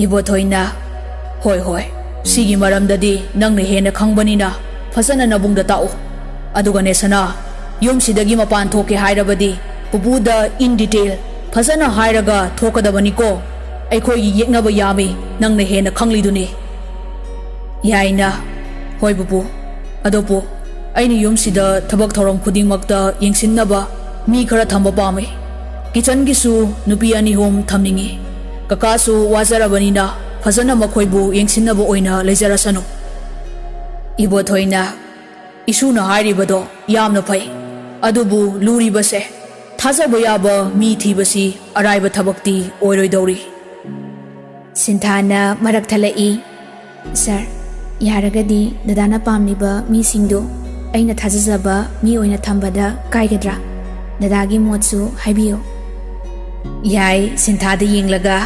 ꯏꯕꯣꯊꯣꯏꯅ, "ꯍꯣꯏ, ꯍꯣꯏ, ꯁꯤꯒꯤ ꯃꯔꯝꯗꯗꯤ ꯅꯪꯅ ꯍꯦꯟꯅ ꯈꯪꯕꯅꯤꯅ ꯐꯖꯅ ꯅꯕꯨꯡꯗ ꯇꯥꯛꯎ꯫ ꯑꯗꯨꯒꯅꯦ ꯁꯅꯥ, ꯌꯨꯝꯁꯤꯗꯒꯤ ꯃꯄꯥꯟ ꯊꯣꯛꯀꯦ ꯍꯥꯏꯔꯕꯗꯤ ꯄꯨꯄꯨꯗ in detail ꯐꯖꯅ ꯍꯥꯏꯔꯒ ꯊꯣꯛꯀꯗꯕꯅꯤꯀꯣ꯫ ꯑꯩꯈꯣꯏꯒꯤ ꯌꯦꯛꯅꯕ ꯌꯥꯝꯃꯤ, ꯅꯪꯅ ꯍꯦꯟꯅ ꯈꯪꯂꯤꯗꯨꯅꯤ꯫" ꯌꯥꯏꯅ, "ꯍꯣꯏ ꯄꯨꯄꯨ, ꯑꯗꯣ ꯄꯨ, ꯑꯩꯅ ꯌꯨꯝꯁꯤꯗ ꯊꯕꯛ ꯊꯧꯔꯝ ꯈꯨꯗꯤꯡꯃꯛꯇ ꯌꯦꯡꯁꯤꯟꯅꯕ ꯃꯤ ꯈꯔ ꯊꯝꯕ ꯄꯥꯝꯃꯤ꯫ ꯀꯤꯆꯟꯒꯤꯁꯨ ꯅꯨꯄꯤ ꯑꯅꯤ ꯑꯍꯨꯝ ꯊꯝꯅꯤꯡꯉꯤ꯫ ꯀꯀꯥꯁꯨ ꯋꯥꯖꯔꯕꯅꯤꯅ ꯐꯖꯅ ꯃꯈꯣꯏꯕꯨ ꯌꯦꯡꯁꯤꯟꯅꯕ ꯑꯣꯏꯅ ꯂꯩꯖꯔꯁꯅꯨ꯫" ꯏꯕꯣꯊꯣꯏꯅ, "ꯏꯁꯨꯅ ꯍꯥꯏꯔꯤꯕꯗꯣ ꯌꯥꯝꯅ ꯐꯩ, ꯑꯗꯨꯕꯨ ꯂꯨꯔꯤꯕꯁꯦ ꯊꯥꯖꯕ ꯌꯥꯕ ꯃꯤ ꯊꯤꯕꯁꯤ ꯑꯔꯥꯏꯕ ꯊꯕꯛꯇꯤ ꯑꯣꯏꯔꯣꯏꯗꯧꯔꯤ꯫" ꯁꯤꯟꯊꯥꯅ ꯃꯔꯛ ꯊꯠꯂꯛꯏ, "ꯁꯥꯔ, ꯌꯥꯔꯒꯗꯤ ꯗꯗꯥꯅ ꯄꯥꯝꯂꯤꯕ ꯃꯤꯁꯤꯡꯗꯨ ꯑꯩꯅ ꯊꯥꯖꯖꯕ ꯃꯤ ꯑꯣꯏꯅ ꯊꯝꯕꯗ ꯀꯥꯏꯒꯗ꯭ꯔꯥ? ꯗꯗꯥꯒꯤ ꯃꯣꯠꯁꯨ ꯍꯥꯏꯕꯤꯌꯨ꯫" ꯌꯥꯏ, ꯁꯤꯟꯊꯥꯗ ꯌꯦꯡꯂꯒ,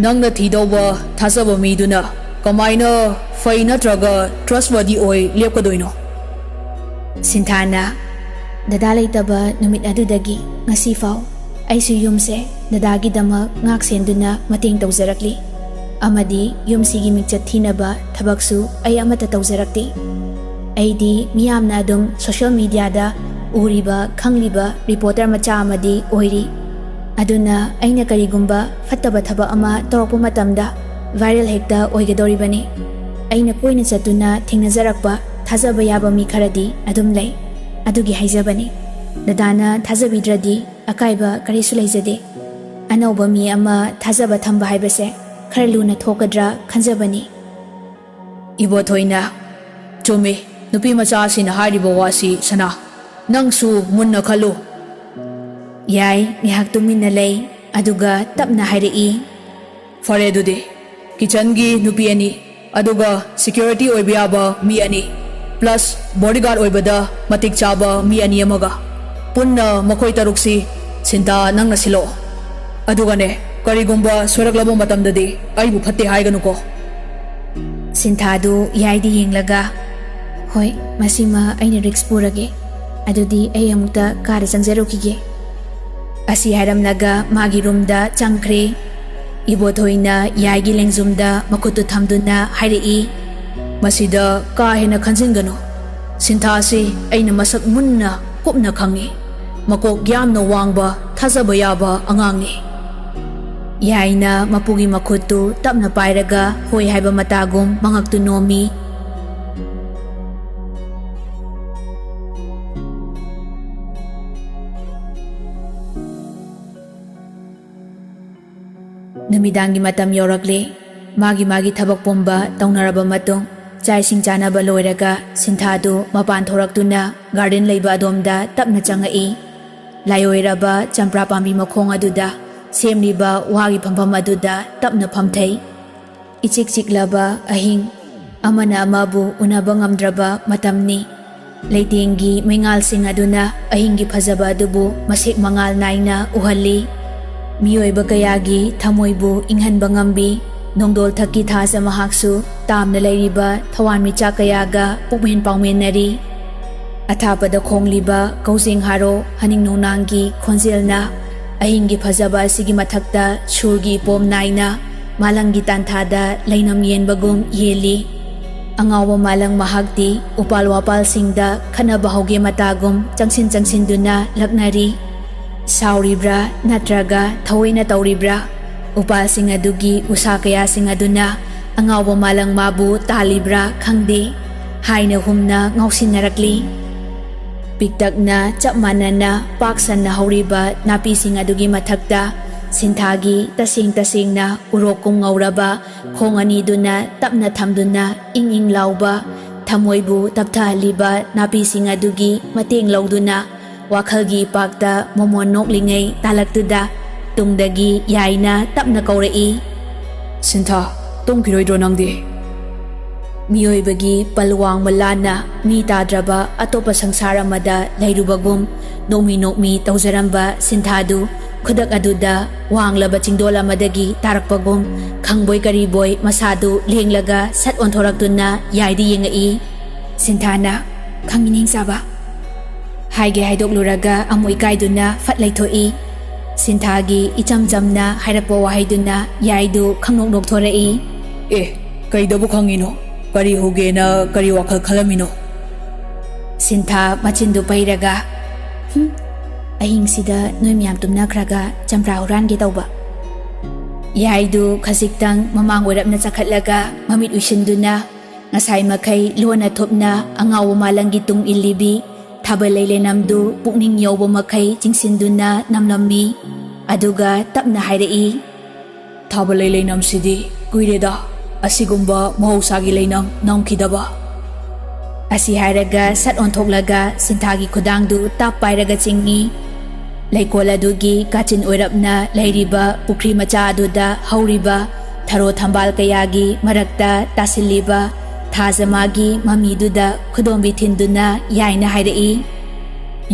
"ꯅꯪꯅ ꯊꯤꯗꯧꯕ ꯊꯥꯖꯕ ꯃꯤꯗꯨꯅ ꯀꯃꯥꯏꯅ ꯐꯩ ꯅꯠꯇ꯭ꯔꯒ trustworthy ꯑꯣꯏ ꯂꯦꯞꯀꯗꯣꯏꯅꯣ?" ꯁꯤꯟꯊꯥꯅ, "ꯗꯗꯥ ꯂꯩꯇꯕ ꯅꯨꯃꯤꯠ ꯑꯗꯨꯗꯒꯤ ꯉꯁꯤ ꯐꯥꯎ ꯑꯩꯁꯨ ꯌꯨꯝꯁꯦ ꯗꯗꯥꯒꯤꯗꯃꯛ ꯉꯥꯛ ꯁꯦꯟꯗꯨꯅ ꯃꯇꯦꯡ ꯇꯧꯖꯔꯛꯂꯤ, ꯑꯃꯗꯤ ꯌꯨꯝꯁꯤꯒꯤ ꯃꯤꯡꯆꯠ ꯊꯤꯅꯕ ꯊꯕꯛꯁꯨ ꯑꯩ ꯑꯃꯠꯇ ꯇꯧꯖꯔꯛꯇꯦ꯫ ꯑꯩꯗꯤ ꯃꯤꯌꯥꯝꯅ ꯑꯗꯨꯝ ꯁꯣꯁꯤꯌꯦꯜ ꯃꯤꯗꯤꯌꯥꯗ ꯎꯔꯤꯕ, ꯈꯪꯂꯤꯕ ꯔꯤꯄꯣꯔꯇꯔ ꯃꯆꯥ ꯑꯃꯗꯤ ꯑꯣꯏꯔꯤ꯫ ꯑꯗꯨꯅ ꯑꯩꯅ ꯀꯔꯤꯒꯨꯝꯕ ꯐꯠꯇꯕ ꯊꯕꯛ ꯑꯃ ꯇꯧꯔꯛꯄ ꯃꯇꯝꯗ ꯚꯥꯏꯔꯦꯜ ꯍꯦꯛꯇ ꯑꯣꯏꯒꯗꯧꯔꯤꯕꯅꯤ꯫ ꯑꯩꯅ ꯀꯣꯏꯅ ꯆꯠꯇꯨꯅ ꯊꯦꯡꯅꯖꯔꯛꯄ ꯊꯥꯖꯕ ꯌꯥꯕ ꯃꯤ ꯈꯔꯗꯤ ꯑꯗꯨꯝ ꯂꯩ꯫ ꯑꯗꯨꯒꯤ ꯍꯥꯏꯖꯕꯅꯤ꯫ ꯗꯗꯥꯅ ꯊꯥꯖꯕꯤꯗ꯭ꯔꯗꯤ ꯑꯀꯥꯏꯕ ꯀꯔꯤꯁꯨ ꯂꯩꯖꯗꯦ꯫ ꯑꯅꯧꯕ ꯃꯤ ꯑꯃ ꯊꯥꯖꯕ ꯊꯝꯕ ꯍꯥꯏꯕꯁꯦ ꯈꯔ ꯂꯨꯅ ꯊꯣꯛꯀꯗ꯭ꯔꯥ ꯈꯟꯖꯕꯅꯤ꯫ ꯏꯕꯣꯊꯣꯏꯅ, "ꯆꯨꯝꯃꯤ, ꯅꯨꯄꯤ ꯃꯆꯥꯁꯤꯅ ꯍꯥꯏꯔꯤꯕ ꯋꯥꯁꯤ, ꯁꯅꯥ꯫ ꯅꯪꯁꯨ ꯃꯨꯟꯅ ꯈꯜꯂꯨ꯫" ꯌꯥꯏ ꯉꯥꯏꯍꯥꯛ ꯇꯨꯃꯤꯟꯅ ꯂꯩ, ꯑꯗꯨꯒ ꯇꯞꯅ ꯍꯥꯏꯔꯛꯏ꯫ "ꯐꯔꯦ ꯑꯗꯨꯗꯤ, ꯀꯤꯆꯟꯒꯤ ꯅꯨꯄꯤ ꯑꯅꯤ, ꯑꯗꯨꯒ ꯁꯦꯀ꯭ꯌꯨꯔꯤꯇꯤ ꯑꯣꯏꯕ ꯌꯥꯕ ꯃꯤ ꯑꯅꯤ, ꯄ꯭ꯂꯁ ꯕꯣꯗꯤꯒꯥꯔꯗ ꯑꯣꯏꯕꯗ ꯃꯇꯤꯛ ꯆꯥꯕ ꯃꯤ ꯑꯅꯤ ꯑꯃꯒ, ꯄꯨꯟꯅ ꯃꯈꯣꯏ ꯇꯔꯨꯛꯁꯤ ꯁꯤꯟꯊꯥ ꯅꯪꯅ ꯁꯤꯜꯂꯛꯑꯣ꯫ ꯑꯗꯨꯒꯅꯦ, ꯀꯔꯤꯒꯨꯝꯕ ꯁꯣꯏꯔꯛꯂꯕ ꯃꯇꯝꯗꯗꯤ ꯑꯩꯕꯨ ꯐꯠꯇꯦ ꯍꯥꯏꯒꯅꯨꯀꯣ꯫" ꯁꯤꯟꯊꯥꯗꯨ ꯌꯥꯏꯗ ꯌꯦꯡꯂꯒ, "ꯍꯣꯏ, ꯃꯁꯤꯃ ꯑꯩꯅ ꯔꯤꯛꯁ ꯄꯨꯔꯒꯦ꯫ ꯑꯗꯨꯗꯤ ꯑꯩ ꯑꯃꯨꯛꯇ ꯀꯥꯗ ꯆꯪꯖꯔꯨꯈꯤꯒꯦ꯫" ꯑꯁꯤ ꯍꯥꯏꯔꯝꯂꯒ ꯃꯥꯒꯤ ꯔꯨꯝꯗ ꯆꯪꯈ꯭ꯔꯦ꯫ ꯏꯕꯣꯊꯣꯏꯅ ꯌꯥꯏꯒꯤ ꯂꯦꯡꯖꯨꯝꯗ ꯃꯈꯨꯠꯇꯨ ꯊꯝꯗꯨꯅ ꯍꯥꯏꯔꯛꯏ꯫ "ꯃꯁꯤꯗ ꯀꯥ ꯍꯦꯟꯅ ꯈꯟꯖꯤꯟꯒꯅꯨ꯫ ꯁꯤꯟꯊꯥꯁꯤ ꯑꯩꯅ ꯃꯁꯛ ꯃꯨꯟꯅ ꯀꯨꯞꯅ ꯈꯪꯏ꯫ ꯃꯀꯣꯛ ꯌꯥꯝꯅ ꯋꯥꯡꯕ, ꯊꯥꯖꯕ ꯌꯥꯕ ꯑꯉꯥꯡꯅꯤ꯫" ꯌꯥꯏꯅ ꯃꯄꯨꯒꯤ ꯃꯈꯨꯠꯇꯨ ꯇꯞꯅ ꯄꯥꯏꯔꯒ ꯍꯣꯏ ꯍꯥꯏꯕ ꯃꯇꯥꯒꯨꯝ ꯃꯉꯛꯇꯨ ꯅꯣꯝꯃꯤ꯫ ꯅꯨꯃꯤꯗꯥꯡꯒꯤ ꯃꯇꯝ ꯌꯧꯔꯛꯂꯦ꯫ ꯃꯥꯒꯤ ꯃꯥꯒꯤ ꯊꯕꯛ ꯄꯨꯝꯕ ꯇꯧꯅꯔꯕ ꯃꯇꯨꯡ, ꯆꯥꯛ ꯏꯁꯤꯡ ꯆꯥꯅꯕ ꯂꯣꯏꯔꯒ ꯁꯤꯟꯊꯥꯗꯨ ꯃꯄꯥꯟ ꯊꯣꯔꯛꯇꯨꯅ ꯒꯥꯔꯗꯦꯟ ꯂꯩꯕ ꯑꯗꯣꯝꯗ ꯇꯞꯅ ꯆꯪꯉꯛꯏ꯫ ꯂꯥꯏꯑꯣꯏꯔꯕ ꯆꯝꯄ꯭ꯔꯥ ꯄꯥꯝꯕꯤ ꯃꯈꯣꯡ ꯑꯗꯨꯗ ꯁꯦꯝꯂꯤꯕ ꯋꯥꯒꯤ ꯐꯝꯐꯝ ꯑꯗꯨꯗ ꯇꯞꯅ ꯐꯝꯊꯩ꯫ ꯏꯆꯤꯛ ꯆꯤꯛꯂꯕ ꯑꯍꯤꯡ, ꯑꯃꯅ ꯑꯃꯕꯨ ꯎꯅꯕ ꯉꯝꯗ꯭ꯔꯕ ꯃꯇꯝꯅꯤ꯫ ꯂꯩꯇꯦꯡꯒꯤ ꯃꯩꯉꯥꯜꯁꯤꯡ ꯑꯗꯨꯅ ꯑꯍꯤꯡꯒꯤ ꯐꯖꯕ ꯑꯗꯨꯕꯨ ꯃꯁꯦꯛ ꯃꯉꯥꯜ ꯅꯥꯏꯅ ꯎꯍꯜꯂꯤ꯫ ꯃꯤꯑꯣꯏꯕ ꯀꯌꯥꯒꯤ ꯊꯃꯣꯏꯕꯨ ꯏꯪꯍꯟꯕ ꯉꯝꯕꯤ꯫ ꯅꯣꯡꯗꯣꯜ ꯊꯛꯀꯤ ꯊꯥꯖ ꯃꯍꯥꯛꯁꯨ ꯇꯥꯝꯅ ꯂꯩꯔꯤꯕ ꯊꯋꯥꯟꯃꯤꯆꯥꯛ ꯀꯌꯥꯒ ꯄꯨꯛꯃꯦꯟ ꯄꯥꯎꯃꯦꯟꯅꯔꯤ꯫ ꯑꯊꯥꯞꯄꯗ ꯈꯣꯡꯂꯤꯕ ꯀꯧꯖꯦꯡ ꯍꯥꯔꯣ ꯍꯅꯤꯡ ꯅꯣꯡꯅꯥꯡꯒꯤ ꯈꯣꯟꯖꯦꯜꯅ ꯑꯍꯤꯡꯒꯤ ꯐꯖꯕ ꯑꯁꯤꯒꯤ ꯃꯊꯛꯇ ꯁꯨꯔꯒꯤ ꯏꯄꯣꯝ ꯅꯥꯏꯅ ꯃꯥꯂꯪꯒꯤ ꯇꯥꯟꯊꯥꯗ ꯂꯩꯅꯝ ꯌꯦꯟꯕꯒꯨꯝ ꯌꯦꯜꯂꯤ꯫ ꯑꯉꯥꯎꯕ ꯃꯥꯂꯪ ꯃꯍꯥꯛꯇꯤ ꯎꯄꯥꯜ ꯋꯥꯄꯥꯜꯁꯤꯡꯗ ꯈꯠꯅꯕ ꯍꯧꯒꯦ ꯃꯇꯥꯒꯨꯝ ꯆꯪꯁꯤꯟ ꯆꯪꯁꯤꯟꯗꯨꯅ ꯂꯛꯅꯔꯤ꯫ ꯁꯥꯎꯔꯤꯕ꯭ꯔꯥ ꯅꯠꯇ꯭ꯔꯒ ꯊꯑꯣꯏꯅ ꯇꯧꯔꯤꯕ꯭ꯔꯥ? ꯎꯄꯥꯜꯁꯤꯡ ꯑꯗꯨꯒꯤ ꯎꯁꯥ ꯀꯌꯥꯁꯤꯡ ꯑꯗꯨꯅ ꯑꯉꯥꯎꯕ ꯃꯥꯂꯪ ꯃꯥꯕꯨ ꯇꯥꯜꯂꯤꯕ꯭ꯔꯥ ꯈꯪꯗꯦ ꯍꯥꯏꯅ ꯍꯨꯝꯅ ꯉꯥꯎꯁꯤꯟꯅꯔꯛꯂꯤ꯫ ꯄꯤꯛꯇꯛꯅ ꯆꯞ ꯃꯥꯟꯅꯅ ꯄꯥꯛ ꯁꯟꯅ ꯍꯧꯔꯤꯕ ꯅꯥꯄꯤꯁꯤꯡ ꯑꯗꯨꯒꯤ ꯃꯊꯛꯇ ꯁꯤꯟꯊꯥꯒꯤ ꯇꯁꯦꯡ ꯇꯁꯦꯡꯅ ꯎꯔꯣꯛꯀꯨꯝ ꯉꯧꯔꯕ ꯈꯣꯡ ꯑꯅꯤꯗꯨꯅ ꯇꯞꯅ ꯊꯝꯗꯨꯅ ꯏꯪ ꯏꯪ ꯂꯥꯎꯕ, ꯊꯃꯣꯏꯕꯨ ꯇꯞꯊꯍꯜꯂꯤꯕ ꯅꯥꯄꯤꯁꯤꯡ ꯑꯗꯨꯒꯤ ꯃꯇꯦꯡ ꯂꯧꯗꯨꯅ ꯋꯥꯈꯜꯒꯤ ꯏꯄꯥꯛꯇ ꯃꯣꯃꯣꯟ ꯅꯣꯛꯂꯤꯉꯩ ꯇꯥꯂꯛꯇꯨꯗ ꯇꯨꯡꯗꯒꯤ ꯌꯥꯏꯅ ꯇꯞꯅ ꯀꯧꯔꯛꯏ, "ꯁꯤꯟꯊꯥ, ꯇꯨꯝꯈꯤꯔꯣꯏꯗ꯭ꯔꯣ ꯅꯪꯗꯤ?" ꯃꯤꯑꯣꯏꯕꯒꯤ ꯄꯜ ꯋꯥꯡꯃ ꯂꯥꯟꯅ ꯃꯤ ꯇꯥꯗ꯭ꯔꯕ ꯑꯇꯣꯞꯄ ꯁꯪꯁꯥꯔ ꯑꯃꯗ ꯂꯩꯔꯨꯕꯒꯨꯝ ꯅꯣꯛꯃꯤ ꯅꯣꯛꯃꯤ ꯇꯧꯖꯔꯝꯕ ꯁꯤꯟꯊꯥꯗꯨ ꯈꯨꯗꯛ ꯑꯗꯨꯗ ꯋꯥꯡꯂꯕ ꯆꯤꯡꯗꯣꯜ ꯑꯃꯗꯒꯤ ꯇꯥꯔꯛꯄꯒꯨꯝ ꯈꯪꯕꯣꯏ ꯀꯔꯤꯕꯣꯏ ꯃꯁꯥꯗꯨ ꯂꯦꯡꯂꯒ ꯁꯠ ꯑꯣꯟꯊꯣꯔꯛꯇꯨꯅ ꯌꯥꯏꯗ ꯌꯦꯡꯉꯛꯏ꯫ ꯁꯤꯟꯊꯥꯅ, "ꯈꯪꯉꯤ ꯅꯤꯡꯆꯥꯕ" ꯍꯥꯏꯒꯦ ꯍꯥꯏꯗꯣꯛꯂꯨꯔꯒ ꯑꯃꯨꯛ ꯏꯀꯥꯏꯗꯨꯅ ꯐꯠ ꯂꯩꯊꯣꯛꯏ꯫ ꯁꯤꯟꯊꯥꯒꯤ ꯏꯆꯝ ꯆꯝꯅ ꯍꯥꯏꯔꯛꯄ ꯋꯥꯍꯩꯗꯨꯅ ꯌꯥꯏꯗꯨ ꯈꯪꯅꯣꯛ ꯅꯣꯛꯊꯣꯔꯛꯏ꯫ "ꯑꯦ, ꯀꯩꯗꯕꯨ ꯈꯪꯉꯤꯅꯣ? ꯀꯔꯤ ꯍꯧꯒꯦꯅ ꯀꯔꯤ ꯋꯥꯈꯜ ꯈꯜꯂꯝꯃꯤꯅꯣ?" ꯁꯤꯟꯊꯥ ꯃꯆꯤꯟꯗꯨ ꯄꯩꯔꯒ, "ꯍꯨꯝ, ꯑꯍꯤꯡꯁꯤꯗ ꯅꯣꯏ ꯃꯌꯥꯝ ꯇꯨꯝꯅꯈ꯭ꯔꯒ ꯆꯝꯄ꯭ꯔꯥ ꯍꯨꯔꯥꯟꯒꯦ ꯇꯧꯕ?" ꯌꯥꯏꯗꯨ ꯈꯖꯤꯛꯇꯪ ꯃꯃꯥꯡ ꯑꯣꯏꯔꯞꯅ ꯆꯈꯠꯂꯒ ꯃꯃꯤꯠ ꯎꯏꯁꯤꯟꯗꯨꯅ ꯉꯁꯥꯏ ꯃꯈꯩ ꯂꯣꯟꯅ ꯊꯨꯞꯅ ꯑꯉꯥꯎꯕ ꯃꯥꯂꯪꯒꯤ ꯇꯨꯡ ꯏꯜꯂꯤꯕꯤ ꯊꯥꯕꯜ ꯂꯩ ꯂꯩꯅꯝꯗꯨ ꯄꯨꯛꯅꯤꯡ ꯌꯧꯕ ꯃꯈꯩ ꯆꯤꯡꯁꯤꯟꯗꯨꯅ ꯅꯝꯂꯝꯃꯤ꯫ ꯑꯗꯨꯒ ꯇꯞꯅ ꯍꯥꯏꯔꯛꯏ, "ꯊꯥꯕꯜ ꯂꯩ ꯂꯩꯅꯝꯁꯤꯗꯤ ꯀꯨꯏꯔꯦꯗ ꯑꯁꯤꯒꯨꯝꯕ ꯃꯍꯧꯁꯥꯒꯤ ꯂꯩꯅꯝ ꯅꯝꯈꯤꯗꯕ꯫" ꯑꯁꯤ ꯍꯥꯏꯔꯒ ꯁꯠ ꯑꯣꯟꯊꯣꯛꯂꯒ ꯁꯤꯟꯊꯥꯒꯤ ꯈꯨꯗꯥꯡꯗꯨ ꯇꯥꯞ ꯄꯥꯏꯔꯒ ꯆꯤꯡꯏ꯫ ꯂꯩꯀꯣꯜ ꯑꯗꯨꯒꯤ ꯀꯥꯆꯤꯟ ꯑꯣꯏꯔꯞꯅ ꯂꯩꯔꯤꯕ ꯄꯨꯈ꯭ꯔꯤ ꯃꯆꯥ ꯑꯗꯨꯗ ꯍꯧꯔꯤꯕ ꯊꯔꯣ ꯊꯝꯕꯥꯜ ꯀꯌꯥꯒꯤ ꯃꯔꯛꯇ ꯇꯥꯁꯤꯜꯂꯤꯕ ꯊꯥꯖꯃꯥꯒꯤ ꯃꯃꯤꯗꯨꯗ ꯈꯨꯗꯣꯝꯕꯤ ꯊꯤꯟꯗꯨꯅ ꯌꯥꯏꯅ ꯍꯥꯏꯔꯛꯏ,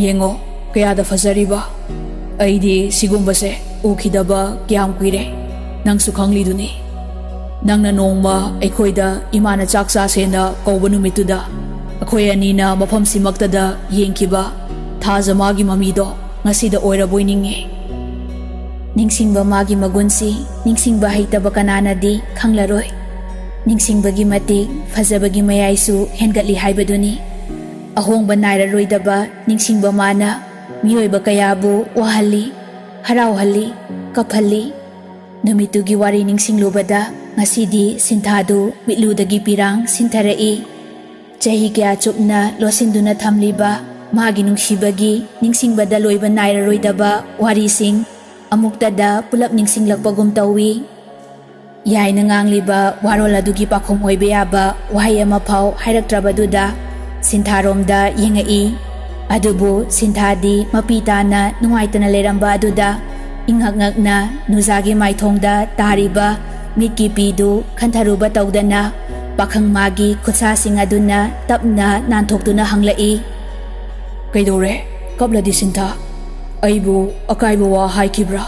"ꯌꯦꯡꯉꯣ, ꯀꯌꯥꯗ ꯐꯖꯔꯤꯕ! ꯑꯩꯗꯤ ꯁꯤꯒꯨꯝꯕꯁꯦ ꯎꯈꯤꯗꯕ ꯀꯌꯥꯝ ꯀꯨꯏꯔꯦ꯫ ꯅꯪꯁꯨ ꯈꯪꯂꯤꯗꯨꯅꯤ꯫ ꯅꯪꯅ ꯅꯣꯡꯃ ꯑꯩꯈꯣꯏꯗ ꯏꯃꯥꯅ ꯆꯥꯛ ꯆꯥꯁꯦꯅ ꯀꯧꯕ ꯅꯨꯃꯤꯠꯇꯨꯗ ꯑꯩꯈꯣꯏ ꯑꯅꯤꯅ ꯃꯐꯝꯁꯤꯃꯛꯇꯗ ꯌꯦꯡꯈꯤꯕ ꯊꯥꯖꯃꯥꯒꯤ ꯃꯃꯤꯗꯣ ꯉꯁꯤꯗ ꯑꯣꯏꯔꯕꯣꯏ ꯅꯤꯡꯉꯤ꯫" ꯅꯤꯡꯁꯤꯡꯕ ꯃꯥꯒꯤ ꯃꯒꯨꯟꯁꯤ ꯅꯤꯡꯁꯤꯡꯕ ꯍꯩꯇꯕ ꯀꯅꯥꯅꯗꯤ ꯈꯪꯂꯔꯣꯏ꯫ ꯅꯤꯡꯁꯤꯡꯕꯒꯤ ꯃꯇꯤꯛ ꯐꯖꯕꯒꯤ ꯃꯌꯥꯏꯁꯨ ꯍꯦꯟꯒꯠꯂꯤ ꯍꯥꯏꯕꯗꯨꯅꯤ꯫ ꯑꯍꯣꯡꯕ ꯅꯥꯏꯔꯔꯣꯏꯗꯕ ꯅꯤꯡꯁꯤꯡꯕ ꯃꯥꯅ ꯃꯤꯑꯣꯏꯕ ꯀꯌꯥꯕꯨ ꯋꯥꯍꯜꯂꯤ, ꯍꯔꯥꯎꯍꯜꯂꯤ, ꯀꯞꯍꯜꯂꯤ꯫ ꯅꯨꯃꯤꯠꯇꯨꯒꯤ ꯋꯥꯔꯤ ꯅꯤꯡꯁꯤꯡꯂꯨꯕꯗ ꯉꯁꯤꯗꯤ ꯁꯤꯟꯊꯥꯗꯨ ꯃꯤꯠꯂꯨꯗꯒꯤ ꯄꯤꯔꯥꯡ ꯁꯤꯟꯊꯔꯛꯏ꯫ ꯆꯍꯤ ꯀꯌꯥ ꯆꯨꯞꯅ ꯂꯣꯠꯁꯤꯟꯗꯨꯅ ꯊꯝꯂꯤꯕ ꯃꯥꯒꯤ ꯅꯨꯡꯁꯤꯕꯒꯤ ꯅꯤꯡꯁꯤꯡꯕꯗ ꯂꯣꯏꯕ ꯅꯥꯏꯔꯔꯣꯏꯗꯕ ꯋꯥꯔꯤꯁꯤꯡ ꯑꯃꯨꯛꯇꯗ ꯄꯨꯂꯞ ꯅꯤꯡꯁꯤꯡꯂꯛꯄꯒꯨꯝ ꯇꯧꯏ꯫ ꯌꯥꯏꯅ ꯉꯥꯡꯂꯤꯕ ꯋꯥꯔꯣꯜ ꯑꯗꯨꯒꯤ ꯄꯥꯎꯈꯨꯝ ꯑꯣꯏꯕ ꯌꯥꯕ ꯋꯥꯍꯩ ꯑꯃ ꯐꯥꯎ ꯍꯥꯏꯔꯛꯇ꯭ꯔꯕꯗꯨꯗ ꯁꯤꯟꯊꯥꯔꯣꯝꯗ ꯌꯦꯡꯉꯛꯏ꯫ ꯑꯗꯨꯕꯨ ꯁꯤꯟꯊꯥꯗꯤ ꯃꯄꯤ ꯇꯥꯅ ꯅꯨꯡꯉꯥꯏꯇꯅ ꯂꯩꯔꯝꯕ ꯑꯗꯨꯗ ꯏꯪꯉꯛ ꯉꯛꯅ ꯅꯨꯖꯥꯒꯤ ꯃꯥꯏꯊꯣꯡꯗ ꯇꯥꯔꯤꯕ ꯃꯤꯠꯀꯤ ꯄꯤꯗꯨ ꯈꯟꯊꯔꯨꯕ ꯇꯧꯗꯅ ꯄꯥꯈꯪ ꯃꯥꯒꯤ ꯈꯨꯠꯁꯥꯁꯤꯡ ꯑꯗꯨꯅ ꯇꯞꯅ ꯅꯥꯟꯊꯣꯛꯇꯨꯅ ꯍꯪꯂꯛꯏ꯫ "ꯀꯩꯗꯧꯔꯦ? ꯀꯞꯂꯗꯤ ꯁꯤꯟꯊꯥ? ꯑꯩꯕꯨ ꯑꯀꯥꯏꯕ ꯋꯥ ꯍꯥꯏꯈꯤꯕ꯭ꯔꯥ?"